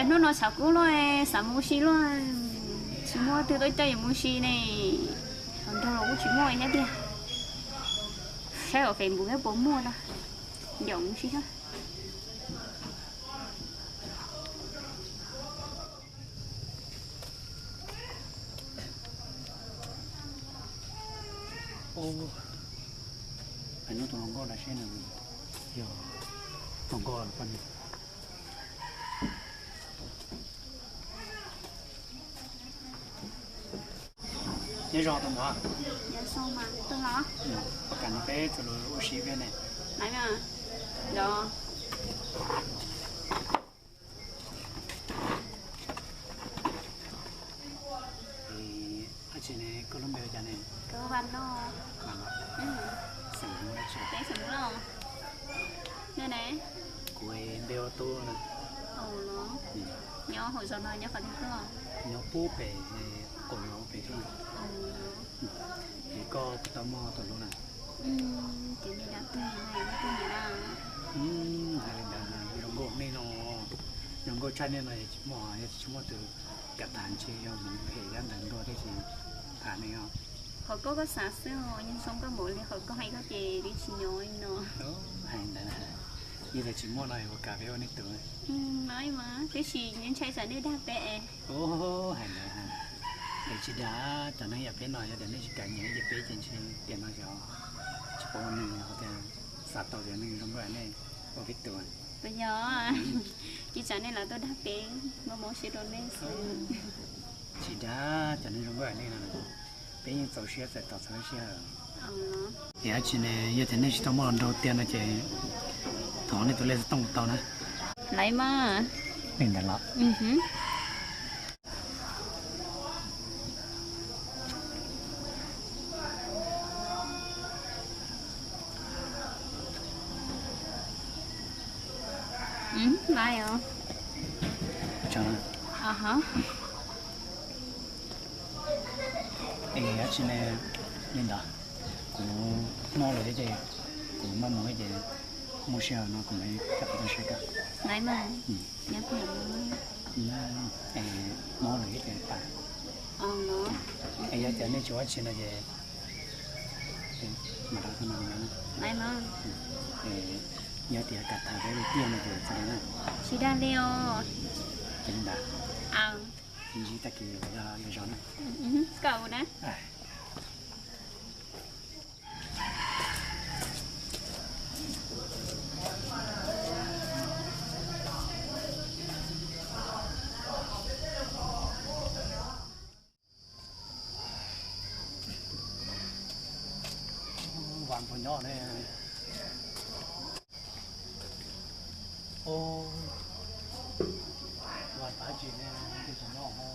Hnub no tshav kub luaj, xav mus ua si luaj, tsis muaj twg tuaj coj yus mus ua si ne. Hluas nraug los kuj tsis muaj thiab tiag. Saib hauv Facebook thiab puas muaj na, yaum mus ua si thiab. Hnub tus hluas nkauj no seb nws yog hluas nkauj los poj niam. Nyob zoo tus muam. Kam no peb txawm los ua si peb ne. Ab tsi ne, koj lub npe hu cas ne? Xeem Hmoob dab tsi? Kuv npe hu Tub na. Nyob hauv zos no nyob qhov twg tuaj? Nyob pub pem qaum zos pem tuaj. Es koj puas tau muaj tus hlub na? Hais li ntawd, zoo nkauj nej no, zoo nkauj tshaj nej no es tsis muaj, yog tsis muaj tus kam tham ntshe yog mus phem yab ntawd ntua thiab tsis tham ne os. Qhov koj koj xav xwb os, yeej zoo nkauj npaum li qhov koj hais koj ces li tsis nyob li no. Hais ntawd, yog tias tsis muaj no es ua cas peb ua nej tus. Mas twb tsis ntshai tsam nej dag peb es. Hais ntawd, es tsis dag, cov neeg yam peb no yog tias nej tsis kam nyiam ces peb ces ntshe tiam no xyov tsis paub ua neeg, ho tias xav tau tias neeg zoo nkauj nej ua peb tus. Puas yog? Ib tsam nej los tuaj dag peb, muab mob siab rau nej xwb. Tsis dag, cov neeg zoo nkauj nej no peb yeej txaus siab txais tos txaus siab. Es dab tsi ne, yog tias nej tsis tau muaj hluas nraug tiag no ces thov nej tus lej xov tooj kuv tau na. Laiv mas. Li ntawd los. Laiv os. Es dab tsi ne, li ntawd, kuv mob lawm thiab ces kuv maj mus thiab ces muaj sij hawm no kuv mam li rov qab tuaj saib koj. Laiv mas. Mob lawm thiab ces pab. Es yog tias nej tsis ua dab tsi no ces mam rov qab no. Laiv mas. Yog tias kam tham peb tiag no ces txhob dag na. Tsis dag li os. Ces li ntawd. Ntsib tag kis yog zos na. Koj na. Vas npog nyob ne. Vas pab tsis ne, tsis nyob ho.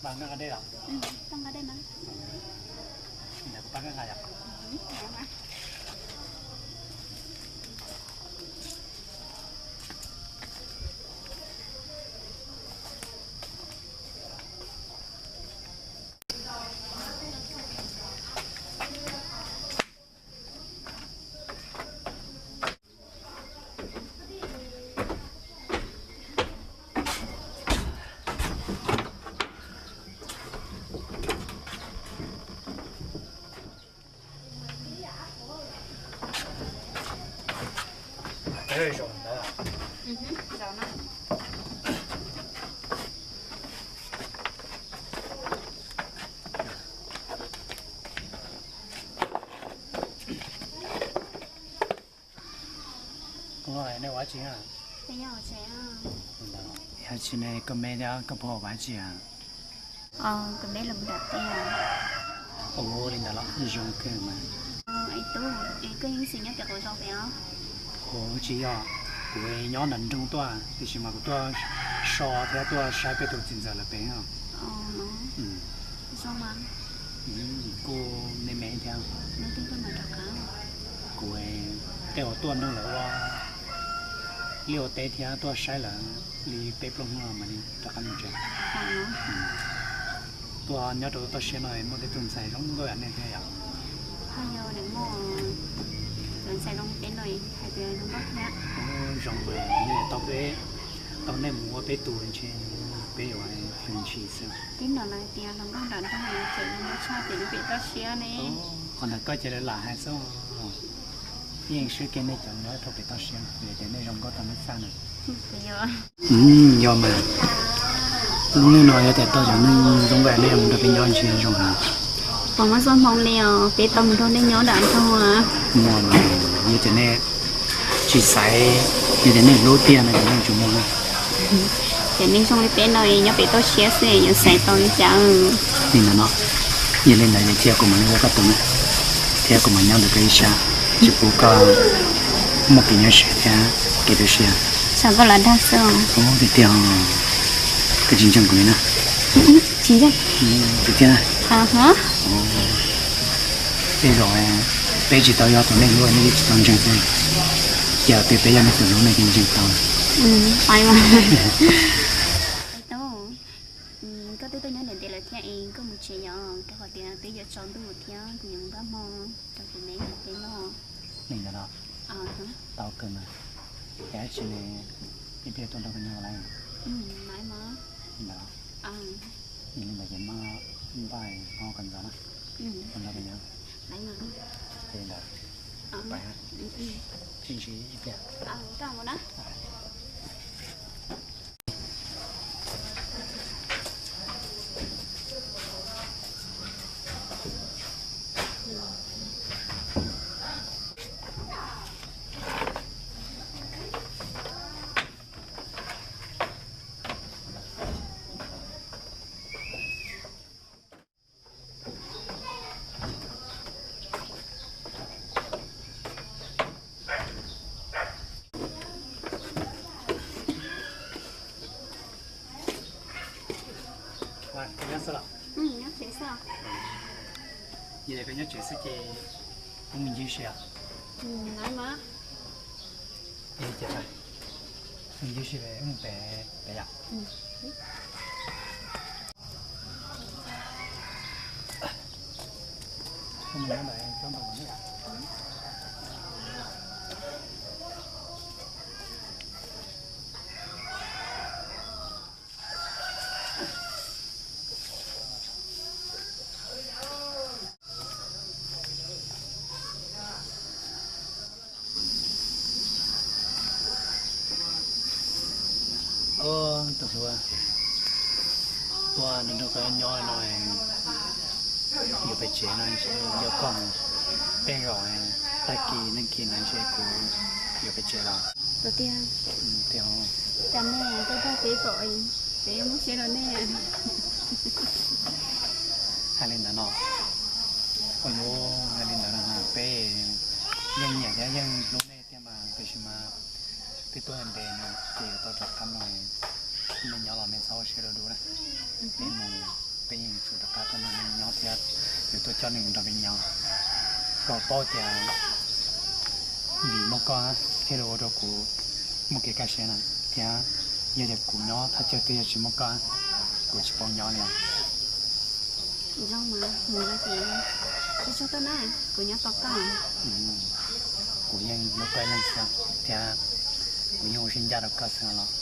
Pab nqa dej los? Pab nqa yom. Nej ua dab tsi? Yog tsis ne koj me thiab koj pog ua dab tsi? Ua li ntawd los zoo kawg mas. Ua tsis yog, kuv nyob nram nroog tuaj tiam sis mas kuv tuaj so thiab tuaj saib peb tus txiv ntxawm lawv pem. Kuj me me thiab. Kuv tej uas tuaj nrog lawv ua liaj ua teb thiab tuaj saib lawv li peb plaub hnub no mam li rov qab mus tsev. Tuaj nyob rau toj siab no muaj tej tug ntxhais zoo nkauj yam nej thiab yom. Koj yog niam muaj cov ntxhais zoo peb no hais tias zoo nkauj thiab. Zoo mas, tau peb, tau nej mus ua peb tus ntshe peb yuav zoo ntshis xwb. Tib no lawv tias hluas nkauj nram nroog tseem zoo nkauj tshaj ces yuav pem toj siab ne. Qhov ntawd koj cia li lam hais xwb. Yeej swb kiag nej cov nyob rau pem toj siab vim tias nej zoo nkauj rau nej txaj na. Yog mas, lub neej no yog tias tau cov neeg zoo nkauj nej mus nrog peb nyob ntshe zoo heev. Puas muaj txoj hmoo li os, peb tau mus nrog nej nyob nram nroog. Muaj mas, yog tias nej tsis xaiv, yog tias nej hlub tiag no ces nej tsis muaj. Ces nej zoo li peb no nyob pem toj siab xwb yuav xaiv tau li cas. Li ntawd no, yog li ntawd ces cia kuv mam li ua koj tus na, thiab kuv mam nyob ntawm koj ib sab, tsis pub koj muaj kev nyuaj siab thiab kev tu siab. Tsam koj los dag xwb. Tiag tiag, koj tsis ntseeg kuv li na. Tsis ntseeg. Tiag tiag na. Tej zaum peb tsis tau yog tus neeg hlub nej yeej tsis tau ntseeg xwb, ces tias peb yog nej tus hlub nej thiaj ntseeg tau. Koj twb tuaj nyob ntiaj teb lawm thiab es koj mus tsev yom, rau qhov tias twb yuav tsaus ntuj thiab kuv yuav mus npaj hmo rau kuv me peb noj. Li ntawd los tau kawg mas, es dab tsi ne, ib pliag tuaj nrog koj nyob lawm. Li ntawd, li ntawd ces maj npaj hmo kom ntxov na, nrog koj nyob. Ces li ntawd, pais, sib ntsib ib pliag. Yog tias koj nyob tsev xwb ces kuv mus ncig ib si os. Li cas, mus ncig ib si, wb mus pem pem yom. Tus hlub, tuaj nrog koj nyob no, yuav pem tsev no, yog koj peb zaum tag kis neeg kis no ntshe kuv yuav pem tsev los. Tiag, cas nej tuaj nrog peb kom peb muab siab rau nej. Hais li ntawd no, ua lub hais li ntawd no peb yeej nyiam thiab yeej hlub nej tiag mas, tiam sis mas twb tuaj ntev ntev no ces yuav tau rov qab mus, nej nyob los nej txhob ua siab dub dub na. Peb mus, peb yeej tsum rov qab tuaj nrog nej nyob thiab, yuav tuaj coj nej nrog peb nyob. Koj paub tias vim muaj koj thiaj li ua rau kuv muaj kev kaj siab na, thiab yog tias kuv nyob thaj chaw twg yog tsis muaj koj, kuv tsis paub nyob li os. Zoo mas, mus no ces tsuag tsuag tuaj na, kuv nyob tos koj. Kuv yeej hlub koj ib leeg xwb thiab, kuv yeej ua siab ncaj rau koj xwb los.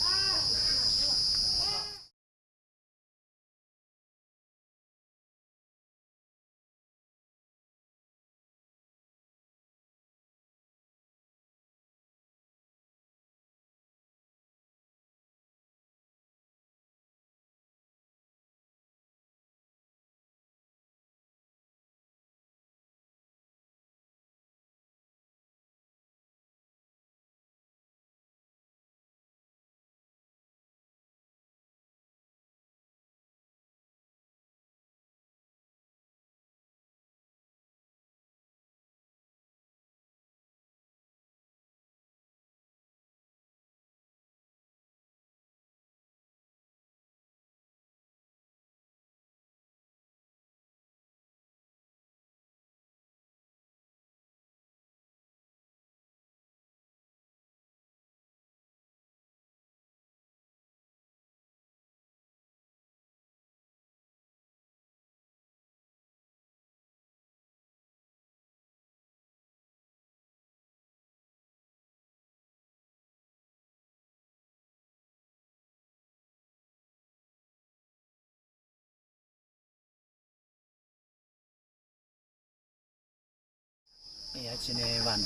Yog tsi ne Vas,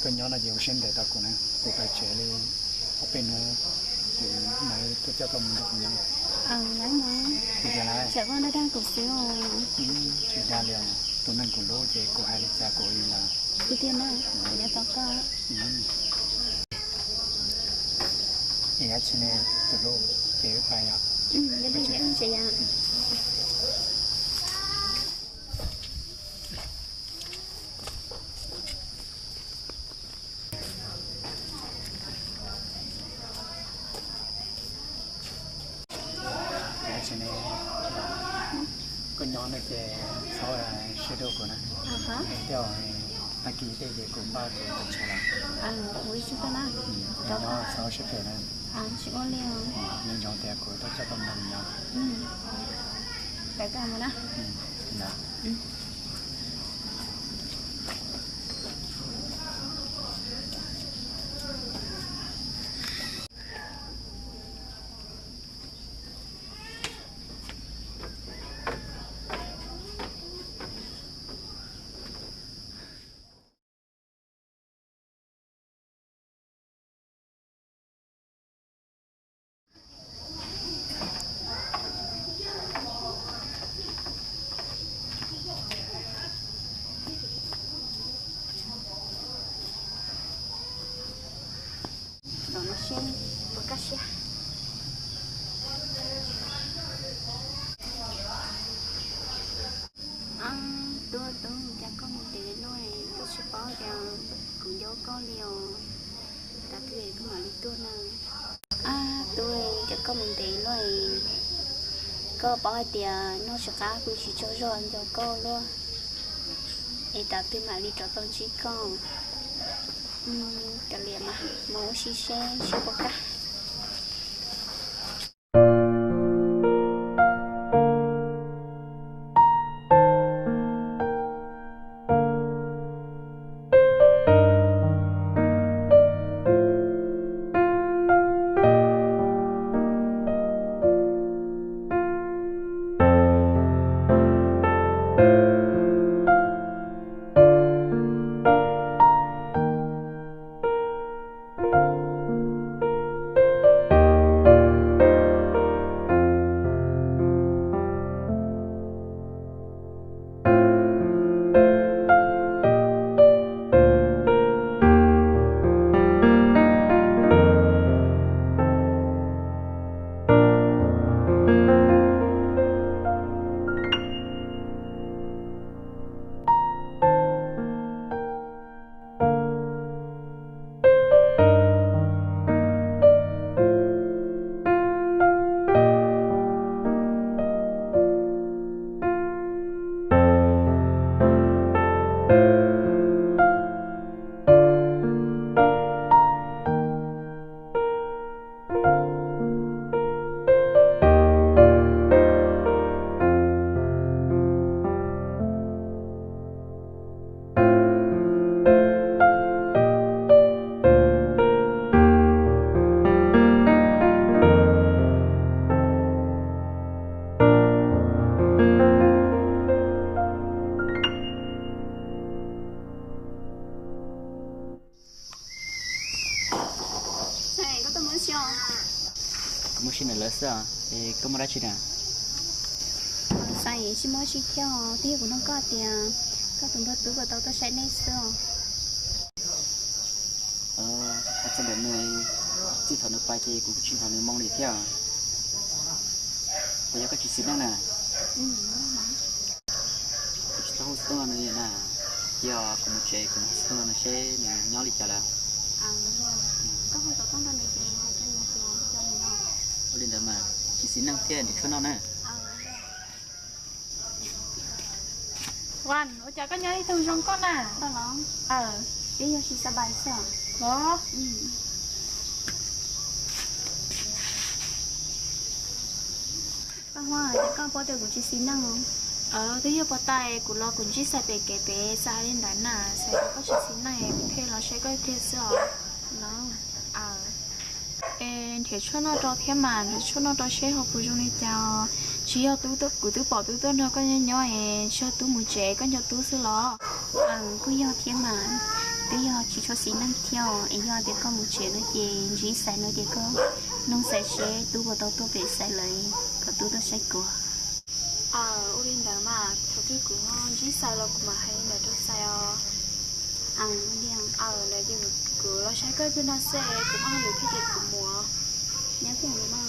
koj nyob no ces ua siab ntev tau kuv na, kuv pais tsev li ob peb hnub, kuv mam tuaj coj koj mus nrog kuv nyob. Tsis dag li, tus neeg kuv hlub ces kuv hais li cas kuv li ntawd. Yog tsi ne tus hlub, ces wb pais os. Yog tsi ne, koj nyob no ces txhob siab dua kuv na, thiab tag kis tej ces kuv npaj kuv tau tsev lawm. Nyob txhob siab phem na. Nco ntsoov tias kuv tuaj coj koj mus nyob. Tub, tub, cas koj mus ntev luaj, koj tsis paub tias kuv nco koj li os. Tag kis koj mam li tuaj na. Ab tub, cas koj mus ntev luaj, koj paub hais tias noj tsis qab kuv tsis tsaug zog nco koj luaj, es tag kis mam li rov tau ntsib koj. Kav liam mas mus ua si seb seb puas kaj. Koj tuaj mus ua si os? Kuv mus si ntawm lawv xwb os, es koj muaj dab tsi na? Xav tsis muaj dab tsi thiab os, twb yog kuv nug koj tias koj tus npawg tub puas tau tuaj saib nej xwb os. Hais txog ntawm nws, txij thaum nws pais ces kuv tsis hnov nws moo li thiab. Puas yog koj tsis xis neej na? Kuv tsis tau hu xov tooj rau nws na, cia kuv mus tsev kuv mus hu xov tooj rau nws seb nws nyob li cas lawm. Ua li ntawd mas tsis xis neej thiab nrhiav tshuaj noj na. Vas, ua cas koj nyob ib tug zoo nkauj na? Los, koj paub tias kuv tsis xis neej. Twb yog puag ta kuv los kuv ntsib Xais pem kev pem, Xais hais li ntawd na, Xais tias koj tsis xis neej, kuv thiaj los saib koj ib pliag xwb os. Es nrhiav tshuaj noj rau thiab mas, nrhiav tshuaj noj rau seb ho puas zoo li cas os. Tsis yog, kuv twb pom tub tuaj nrog koj nyob nyob es tso tub mus tsev, koj nco tub xwb los? Kuj yog thiab mas, twb yog tsis tshua xis neej thiab os, es yog tias koj mus tsev no ces ntsib Xais no ces koj noog Xais seb tub puas tau tuaj pem Xais lawv, kom tub tuaj saib kuv. Aw, ua li ntawd mas thaum twg kuv ntsib Xais los kuv mam hais li ntawd rau Xais os. Aw, ntawd ces kuv los saib koj ib pliag no xwb, kuv muaj hauj lwm thiab ces kuv mus. Nyob pem no,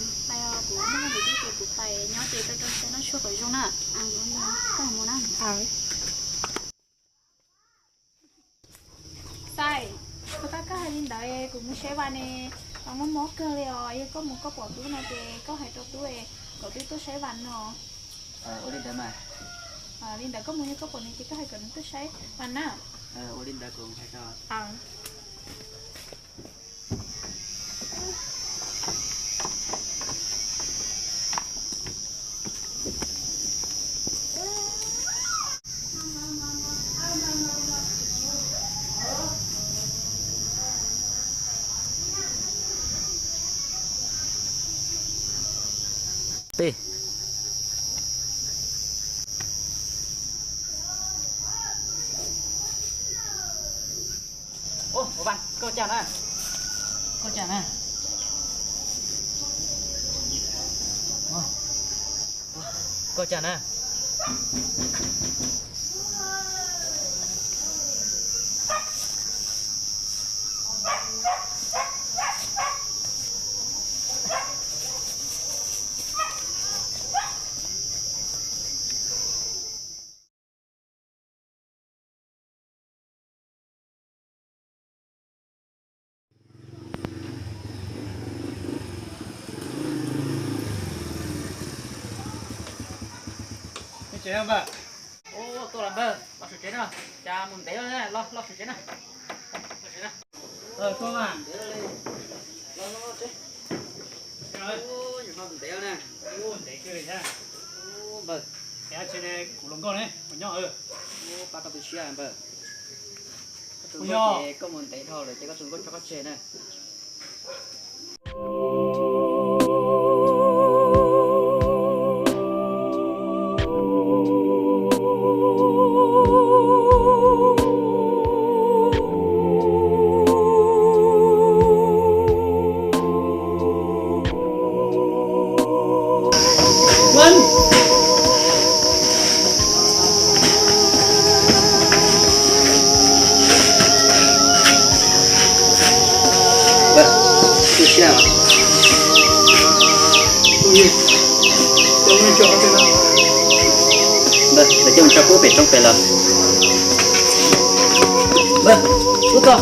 kuv muaj hauj lwm thiab ces kuv pais, nyob ces koj rau Xais noj tshuaj kom zoo na. Koj mus na. Xais, puas tab koj hais li ntawd, kuv mus saib Vas ne, mob mob kawg li os, yog koj mus koj pom tub no ces koj hais rau tub kom tub tuaj saib Vas no. Ua li ntawd mas. Li ntawd koj mus yog koj pom nws ces koj hais kom nws tuaj saib Vas na. Ua li ntawd kuv hais rau. Peb. Ua, Vas, koj cas na? Koj cas na? Koj cas na? Ua, tuaj los npawg, los sawv tsev na, cas mus ntev, los, los sawv tsev na. Los sawv tsev na. Tuaj mas. Los, los, los tsev. Ntev na. Ntev kawg li thiab. Npawg, kuv hluas nkauj ne, kuv nyob. Pab koj tu siab npawg. Koj tus nkauj ces koj mus ntev dhau lawm ces koj tus nkauj tso koj tseg na. Npawg, lawv coj mus tso kub pem roob pem lawm. Npawg, kub txog.